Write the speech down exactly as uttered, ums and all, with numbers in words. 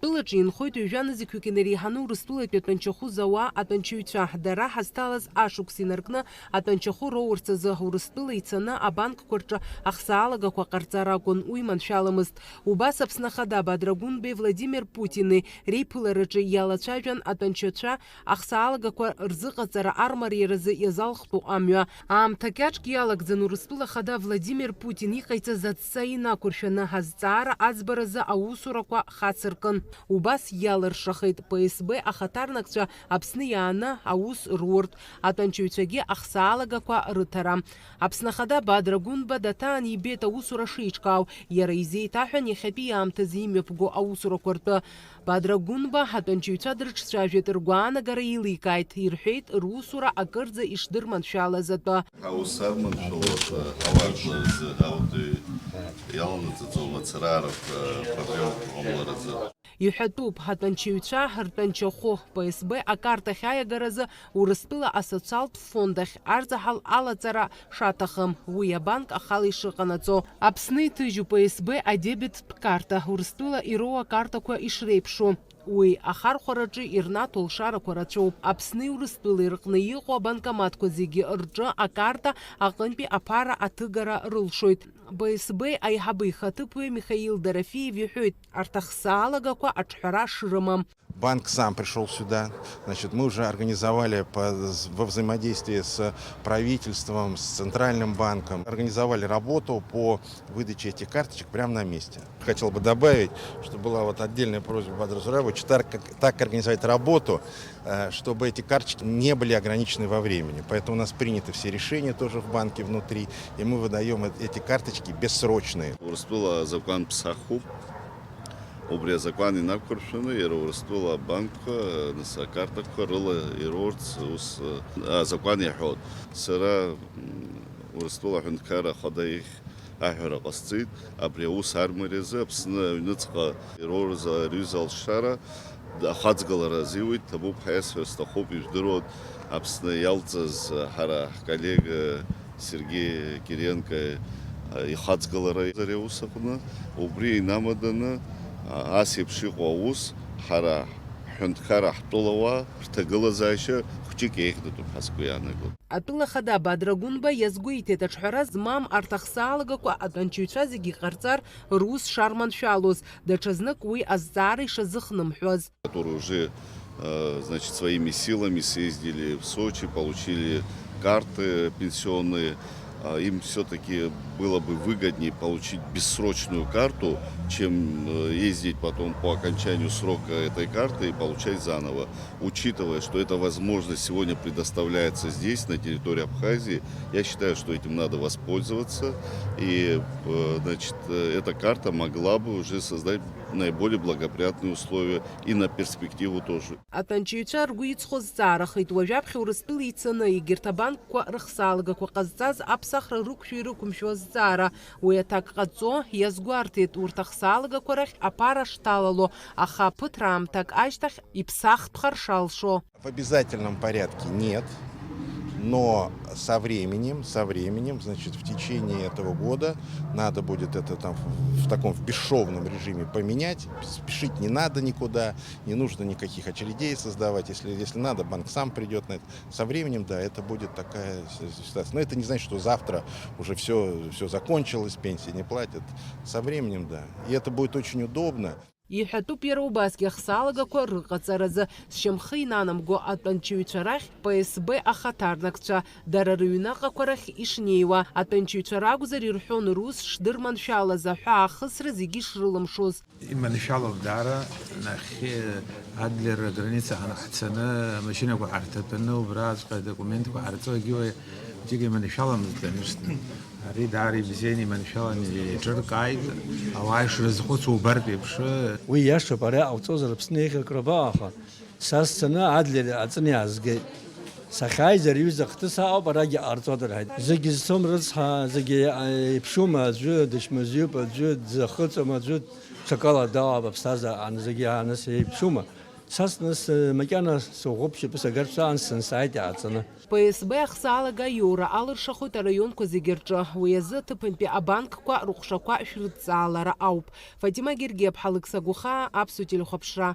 Тәылаҿы инхоит ҩажәа нызқьҩык инареиҳаны Урыстәылатәи атәанчахәы зауа атәанчаҩцәа. Дара ҳазҭалаз ашықәс инаркны атәанчахәы роурц азы Урыстәыла ицаны абанкқәа рҿы ахсаалагақәа ҟарҵар акәын, уи маншәаламызт. Убас Аԥсны Ахада Бадра Гәынбеи Владимир Путини реиԥылараҿы иалацәажәан атәанчаҩцәа ахсаалагақәа рзыҟаҵара армариаразы иазалхтәу амҩа. Аамҭа кьаҿк иалагӡан Урыстәыла Ахада Владимир Путин иҟаиҵаз адҵа инақәыршәаны азҵаара аӡбаразы аусурақәа хацыркын. Убас иалыршахеит П С Б ахаҭарнакцәа Аԥсны иааны аус руртә, атәанчаҩцәагьы ахсаалагақәа рыҭара. Аԥсны Ахада Бадра Гәынба даҭаан ибеит аусура шеиҿкаау, иара изеиҭаҳәан иахьатәи аамҭазы имҩаԥго аусурақәа ртәы. Бадра Гәынба атәанчаҩцәа дрыҿцәажәеит, ргәаанагара еиликааит, ирҳәеит, русура акырӡа ишдырманшәалаз атәы. Ҳаус арманшәалоит, ҳауаажәлар рзы, аудыҩ иаланаҵаӡом ацараарақәа, проблемақәа ҟамларазы. Иҳәатәуп, атәанчаҩцәа ртәанчахәы П С Б акарҭахь аиагаразы Урыстәыла асоциалтә фонд ахь арзаҳал алаҵара шаҭахым, уи абанк ахала ишыҟанаҵо. Аԥсны иҭыжьуп П С Б адебиттә карҭа, Урыстәыла ироуа акарҭақәа ишреиԥшу. Уи ахархәараҿы ирнаҭо лшарақәа рацәоуп. Аԥсни Урыстәылеи рҟны иҟоу абанкоматқәа зегьы рҿы акарта аҟынтәи аԥара аҭыгара рылшоит. Б С Б аиҳабы ихаҭыԥуаҩ Михаил Дорофеев иҳәоит, арҭ ахсаалагақәа аҿҳәара шрымам. Банк сам пришёл сюда. Значит, мы уже организовали по, во взаимодействии с правительством, с Центральным банком, организовали работу по выдаче этих карточек прямо на месте. Хотел бы добавить, что была вот отдельная просьба Бадра Зураевича так, как, так организовать работу, э, чтобы эти карточки не были ограничены во времени. Поэтому у нас приняты все решения тоже в банке внутри, и мы выдаём э- эти карточки бессрочные. Урыстәыла азакәан ԥсахуп. Убри азакәан инақәыршәаны, иара Урыстәыла абанкқәа, нас, акартақәа рыла ирурц ус, э, азакәан иаҳәоит. Сара, м, Урыстәыла аҳәынҭқарра ахада ихь аҳәара ҟасҵеит, абри аус армариазы Аԥсны аҩныҵҟа ироурыз ари аҩыза алшара ахаҵгылара азиуеит, ҭабуп ҳәа иасҳәар сҭахуп, ижәдыруан, Аԥсны иалҵыз ҳара ҳколлега Сергеи Кириенко ихаҵгылара ари аус аҟны, убри инамаданы, ас еиԥш иҟоу аус ҳара ҳҳәынҭқарра ҳтәылауаа рҭагылазаашьа хәҷык еиӷьдатәуп ҳәа сгәы иаанагоит. Атәыла ахада Бадра Гәынба иазгәеиҭеит, аҿҳәара змам арҭ ахсаалагақәа атәанчаҩцәа зегьы иҟарҵар рус шарманшәалоз, даҽазнык уи азҵаара ишазыхнымҳәуаз. Которые уже, э, значит, своими силами съездили в Сочи, получили карты пенсионные. А, им всё-таки было бы выгоднее получить бессрочную карту, чем, э, ездить потом по окончанию срока этой карты и получать заново. Учитывая, что эта возможность сегодня предоставляется здесь, на территории Абхазии, я считаю, что этим надо воспользоваться. И, э, значит, э, эта карта могла бы уже создать наиболее благоприятные условия и на перспективу тоже. Атәанчаҩцәа ргәы иҵхо зҵаарахеит, уажәаԥхьа Урыстәыла ицаны, егьырҭ абанкқәа рыхсаалагақәа ҟазҵаз аԥсахра рықәшәо-ирықәымшәо азҵаара. Уи аҭак ҟаҵо, иазгәарҭеит, урҭ ахсаалагақәа рахь аԥара шҭалало, аха ԥыҭраамҭак ашьҭахь иԥсахтәхар шалшо. В обязательном порядке нет, но со временем, со временем, значит, в течение этого года надо будет это там в, в таком, в бесшовном режиме поменять. Спешить не надо никуда, не нужно никаких очередей создавать. Если, если надо, банк сам придёт на это. Со временем, да, это будет такая с- ситуация. Но это не значит, что завтра уже всё, всё закончилось, пенсии не платят. Со временем, да. И это будет очень удобно. Иҳәатәуп, иара убасгьы ахсаалагақәа рыҟаҵаразы зшьамхы инанамго атәанчаҩцәа рахь П С Б ахаҭарнакцәа, дара рыҩныҟақәа рахь ишнеиуа, атәанчаҩцәа ракәзар, ирҳәон, рус шдырманшәалаз, аҳәаахысра зегьы ишрылымшоз. Иманшәалоуп даара, нахьхьи Адлер аграницаҟны ҳцаны, амашьынақәа ҳарҭатәаны, убраҵәҟьа адокументқәа ҳарҵо, егьи уаҩ егьигьы иманшәаламызт, конечно. Ари даара ибзианы иманшәаланы еиҿыркааит, ауаа ишрызхәыцуа убартә еиԥш. Уи иашоуп, ари ҟауҵозар Аԥсны еиӷьу акры абаҟаху? Са сцаны Адлер аҵаны иаазгеит. Сахьааиз ари аҩыза ахҭыс аҟоуп, арагьы ҟарҵоит рҳәеит. Зегьы зцом рыцҳа, зегьы еиԥшума, аӡәы дычмазаҩуп, аӡәы дзахыҵуам, аӡәы ҽакала дауаап аԥсҭазаара, зегьы аныс еиԥшума? Сасны макьана сыӷәӷәоуп, шьапы сагарц саан, сынсааит иааҵаны. П С Б ахсаалага аиура алыршахоит араионқәа зегьы рҿы. Уи азы аҭыԥантәи абанкқәа рыҟәшақәа шәрыдҵаалара ауп. Фатима Гергиаԥҳа, Лықьса Гәыхаа, Аԥсуа телехәаԥшра.